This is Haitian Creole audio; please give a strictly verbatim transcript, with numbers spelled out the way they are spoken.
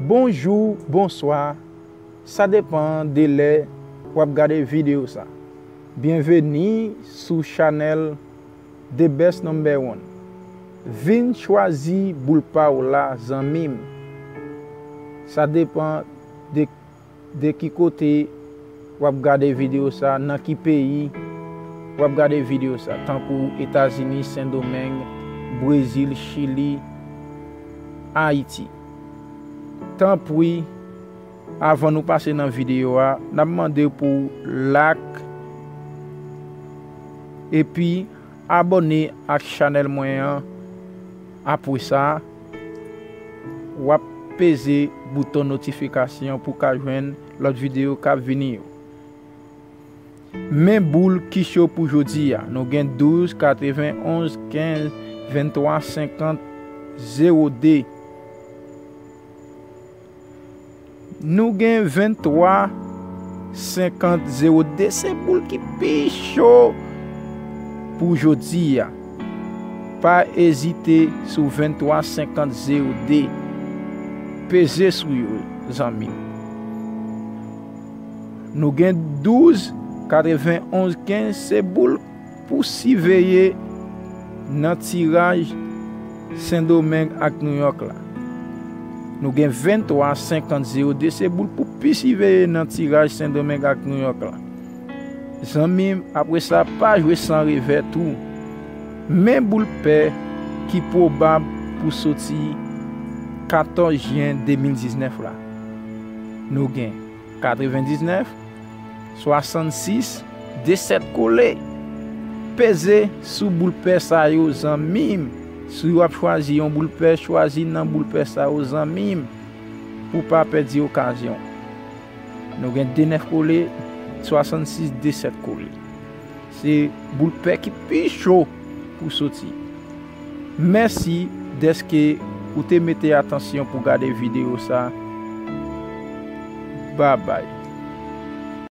Bonjou, bonswa. Sa depan de lè w ap gade videyo sa. Byenveni sou chanèl The Best Number One. Vin chwazi boul pa w la, zanmi m. Sa depan de, de ki kote w ap gade videyo sa, nan ki peyi w ap gade videyo sa, tankou Etazini, Sendomeng, Brezil, Chili, Ayiti. Tanpri, avan nou pase nan videyo a, n ap mande w pou w like epi abòne ak chanèl mwen an. Apre sa, w ap peze bouton notifikasyon pou w ka jwenn lòt videyo k ap vini yo. Men boul ki cho pou jodi a. Nou gen douz, katrevenn, onz, kenz, venntwa, senkant, zewo de. Nou gen venntwa, senkant, zewo de. Se boul ki pi cho pou jodi a. Pa ezite sou venntwa, senkant, zewo de. Peze sou yo, zanmi. Nou gen douz, katrevenn, onz, kenz, se boul pou siveye nan tiraj Sendomeng ak Nouyòk la. Nou gen venntwa, senkant, zewo de, se boul pou pi siveye nan tiraj Sendomeng ak Nouyòk la. Zanmi m, apre sa, pa jwe san revè tou. Men boul pè ki pwobab pou soti katòz jen de mil diznèf la. Nou gen katrevendiznèf, swasannsis, disèt kole. Peze sou boul pè sa yo, zanmi m. Si w ap chwazi yon boul pè, chwazi nan boul pè sa yo, zanmi m, pou w pa pèdi okazyon. Nou gen de nèf kole, swasannsis, disèt kole. Se boul pè ki pi cho pou soti. Mèsi dèske ou te mete atansyon pou gade videyo sa. Babay.